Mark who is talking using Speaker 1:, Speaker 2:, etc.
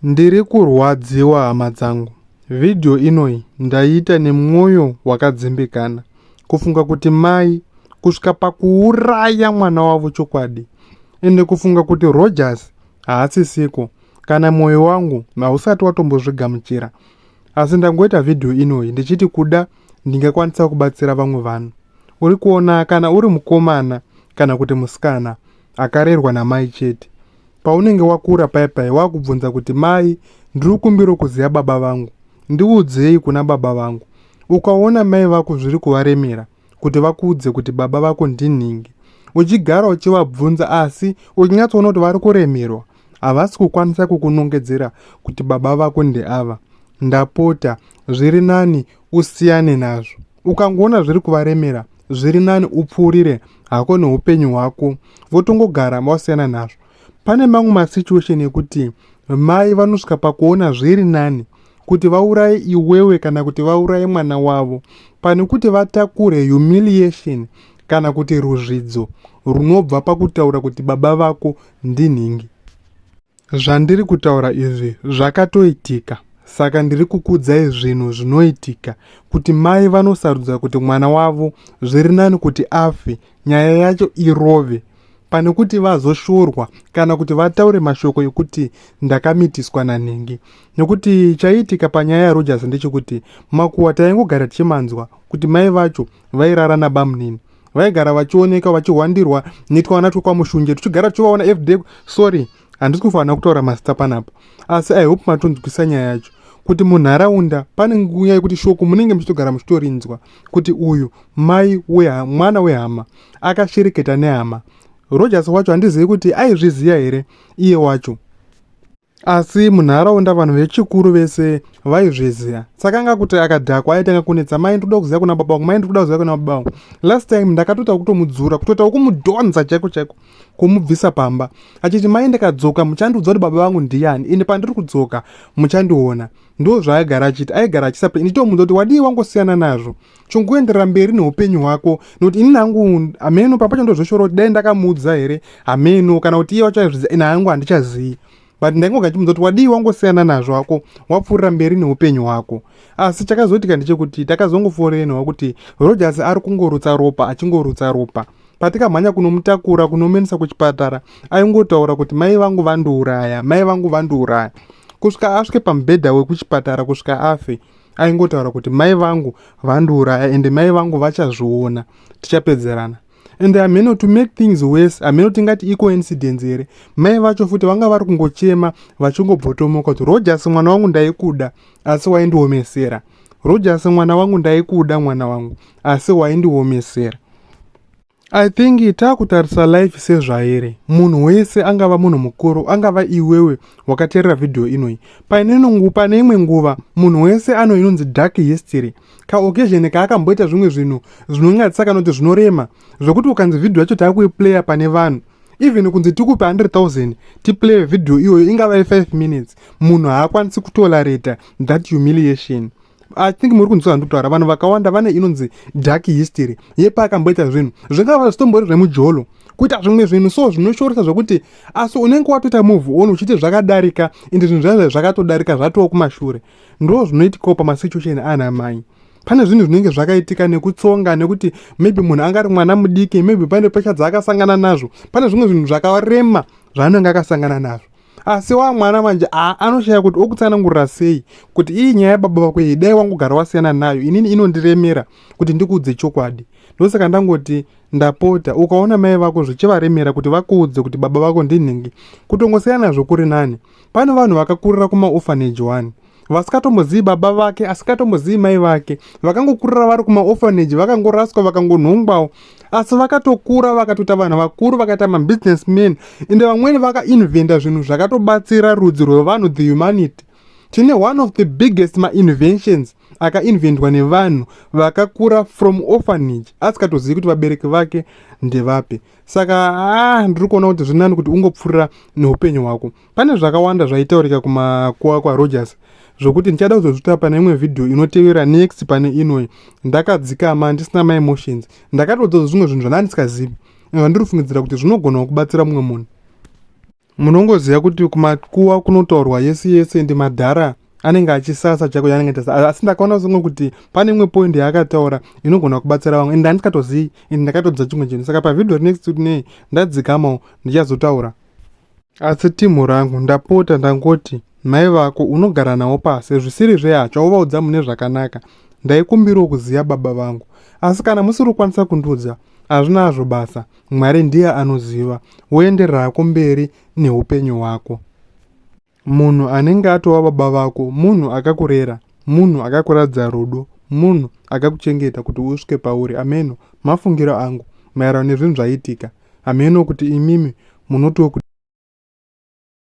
Speaker 1: Ndiri kurwadziwa hama dzangu. Vhidhiyo inoyi ndaiita nemwoyo wakadzimbikana. Kufunga kuti mai kusvika pakuuraya mwana wavo chokwadi. Ende kufunga kuti Rogers haasisiko kana mwoyo wangu hausati watombozvigamuchira. Asi ndangoita vhidhiyo inoyi ndichiti kuda ndingakwanisa kubatsira vamwe vanhu. Uri kuona kana uri mukomana kana kuti musikana akarerwa namai chete. Paunenge wakura paye paye wakubvunza kuti mai ndiri kukumbirawo kuziva baba vangu ndiudzei kuna baba vangu. Ukaona mai vako zviri kuvaremera kuti vakuudze kuti baba vako ndinhingi uchigara uchivabvunza asi uchinyatsoona kuti vari kuremerwa havasi kukwanisa kukunongedzera kuti baba vako ndeava. Ndapota zviri nani usiyane nazvo. Ukangoona zviri kuvaremera zviri nani upfuurire hako neupenyu hwako votongogara wasiyana nazvo. Pane mamwe masituation ekuti mai vanosvika pakuona zviri nani kuti vauraye iwewe kana kuti vauraye mwana wavo pane kuti vatakure humiliation kana kuti ruzvidzo runobva pakutaura kuti baba vako ndinhingi. Zvandiri kutaura izvi zvakatoitika saka ndiri kukuudzai zvinhu zvinoitika kuti mai vanosarudza kuti mwana wavo zviri nani kuti afe nyaya yacho irove pane kuti vazoshorwa kana kuti vataure mashoko ekuti ndakamitiswa nanhingi nekuti chaiitika panyaya yarogers ndechekuti makuwa taingogara tichimanzwa kuti mai vacho vairara nabamunini vaigara vachioneka vachihwandirwa netwana twekwamushunje tuchigara tuchivaona everyday. Sorry, handisi kufanira kutaura mazita panapa, asi I hope matonzwisa nyaya yacho kuti munharaunda pane nguva yekuti shoko munenge muchitogara muchitorinzwa kuti uyu mai mwana wehama akashereketa nehama. Rogers wacho handizivi kuti aizviziva here iye wacho, asi munharaunda vanhu vechikuru vese vaizviziva. Saka anga kuti akadhakwa aitanga kunetsa, "Mai, ndikuda kuziva kuna baba vangu. Mai, ndikuda kuziva kuna baba vangu." Last time ndakatoita kutomudzura, kutoita kumudhonza chaiko chaiko, kumubvisa pamba achiti, "Mai, ndikadzoka muchandiudza kuti baba vangu ndiani. Ine pandiri kudzoka muchandiona." Ndo zvaaigara achiti, aigara achisa. Nditomudza kuti wadii wangosiyana nazvo, chongoenderera mberi neupenyu hwako, nokuti ini hangu hameno papacho ndozvoshora kuti dai ndakamuudza here, hameno kana kuti iye wacho aizviziva, ini hangu handichazivi. But ndaingoga ndichimudza kuti wadii wangosiyana nazvo hako, wapfuurira mberi neupenyu hwako. Asi chakazoitika ndechekuti takazongoforenwa kuti Rogers ari kungorutsa ropa, achingorutsa ropa. Patikamhanya kunomutakura kunomuendesa kuchipatara, aingotaura kuti, "Mai vangu vandiuraya, mai vangu vandiuraya," kusvika asvike pamubhedha wekuchipatara, kusvika afe aingotaura kuti, "Mai vangu vandiuraya, ende mai vangu vachazviona, tichapedzerana." And hameno, to make things worse, hameno tingati icoincidence here, mai vacho futi vanga vari kungochema vachingobvotomoka kuti, "Rogers mwana wangu, ndaikuda asi waindiomesera. Rogers mwana wangu, ndaikuda mwana wangu asi waindiomesera." I think taakutarisa life sezvairi. Munhu wese, angava munhu mukuru, angava iwewe wakateerera vhidhiyo inoi, pane imwe nguva munhu wese ano inonzi dark history, kaoccasion kaakamboita zvimwe zvinhu zvinonyadzisa kana kuti zvinorema, zvokuti ukanzi vhidhiyo yacho taakuiplaya pane vanhu, even kunzi tikupe 100 000 tiplaye vhidhiyo iyoyo, ingava ye5 minutes, munhu haakwanisi kutolerata that humiliation. I think muri kunzwa zvandikutaura. Vanhu vakawanda vane inonzi dark history yepaakamboita zvinhu, zvingava zvitombori zvemujolo, kuita zvimwe zvinhu so zvinoshoresa zvokuti asi unenge watoita move on uchiti zvakadarika, ende zvinhu zvazvo zvakatodarika, zvatoo kumashure. Ndo zvinoitikawo pamasituation ana mai. Pane zvinhu zvinenge zvakaitika nekutsonga, nekuti maybe munhu angari mwana mudiki, maybe pane pesha dzaakasangana nazvo, pane zvimwe zvinhu zvakarema zvaanenge akasangana nazvo, asi wa mwana manje anoshaya kuti okutsanangurira sei kuti iyi nyaya yababa vako iyi dai wangogara wasiyana nayo, inini inondiremera kuti ndikuudze chokwadi. Ndosaka ndangoti ndapota, ukaona mai vako zvichivaremera kuti vakuudze kuti baba vako ndinhingi, kutongosiyana nazvo kuri nani. Pane vanhu vakakurira kumaorphanage one vasikatombozivi baba vake, asikatombozivi mai vake, vakangokurira vari kumaorphanage, vakangoraswa, vakangonhongwawo, asi vakatokura vakatoita vanhu vakuru, vakaita mabusinessmen, ende vamweni vakainventa zvinhu zvakatobatsira rudzi rwevanhu, the humanity. Tine one of the biggest mainventions akainventwa nevanhu vakakura from orphanage, asikatozivi kuti vabereki vake ndevapi. Saka ndiri kuona kuti zvinani kuti ungopfuurira neupenyu hwako. Pane zvakawanda zvaitaurika kumakuva kwaRogers zvokuti ndichada kuzozvita pane imwe vhidhiyo inotevera next pane inoi. Ndakadzikama, ndisina maemotions, ndakatodza zvimwe zvinhu zvandanga ndisikazivi zvandiri kufungidzira kuti zvinogonawo kubatsira mumwe munhu. Munongoziva kuti kumakuwa kunotaurwa yese yese ende madhara anenge achisasa chako yaanenge aita, asi ndakaona semwe kuti pane imwe point yaakataura inogona kubatsira vamwe, ende handikatozivi, ende ndakatodza chimwe chinhu. Saka pavhidhiyo next nei ndadzikamawo ndichazotaura. Asi timu rangu, ndapota, ndangoti mai vako unogara navo pasi zvisiri zvehacha, wovaudza mune zvakanaka. Ndaikumbirawo kuziva baba vangu, asi kana musiri kukwanisa kundiudza, hazvina hazvo basa. Mwari ndiye anoziva. Woenderera hako mberi neupenyu hwako. Munhu anenge atova baba vako munhu akakurera, munhu akakuratidza rudo, munhu akakuchengeta kuti usvike pauri. Ameno mafungiro angu maererano nezvinhu zvaitika. Hameno kuti imimi munotiwo.